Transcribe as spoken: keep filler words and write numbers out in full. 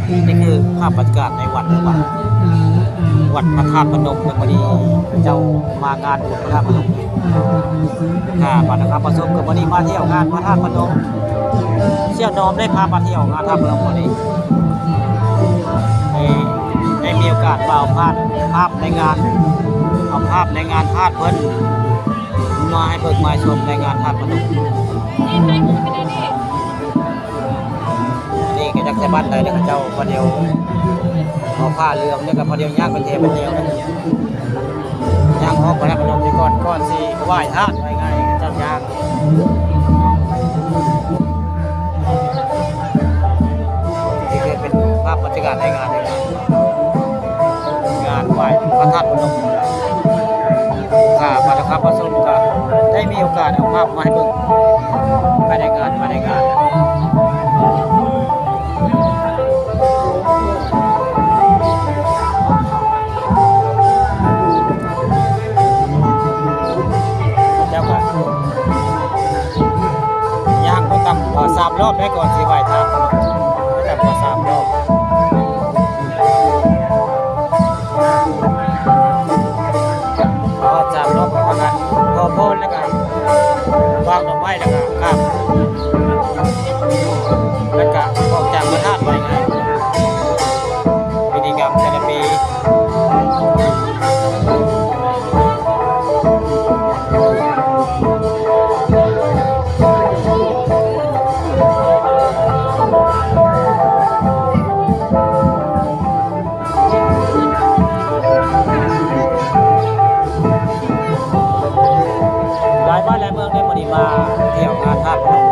นี่คือภาพบรรยากาศในวัดนะครับ วัดพระธาตุพนม ในวันนี้เจ้ามางานบุญพระธาตุพนม ค่ะ บัดนะครับ ประสบกับวันนี้มาเที่ยวงานพระธาตุพนม เสี่ยวน้อมได้พามาเที่ยวงานพระธาตุพนมวันนี้ ได้ ได้มีโอกาสมาเอาภาพ ภาพในงาน เอาภาพในงานธาตุเพิ่นมาให้เบิ่งมาชมในงานธาตุพนม นี่ก็จักใส่บ้านใดเด้อ เขาเจ้าพอเดียว เอาผ้าเหลืองเนี่ยก็พอเดียวย่างเป็นเทเป็นเดียวนะ ย่างออกไปแล้วก็ลงที่ก่อน ก่อนสิไหว้ธาตุไว้ไง เจ้าย่าง นี่คือเป็นภาพบรรยากาศในงานเลยนะ งานไหว้พระธาตุพนม ค่ะ มาแล้วครับ พระสงฆ์ก็ได้มีโอกาสเอาภาพมาให้เบิ่ง ภายในงาน ภายในงาน เจ้าค่ะ ย่างบ่ต่ำกว่าสามรอบได้ก่อนสิไหว้ธาตุ บ่ต่ำกว่าสามรอบ พอสามรอบประมาณนั้น ขอพรแล้วก็วางดอกไม้แล้วก็กราบ แล้วก็ออกจากพระธาตุไปไง พิธีกรรมแต่ละปี หลายบ้านหลายเมืองได้มื้อนี้มาเที่ยวงานธาตุพนม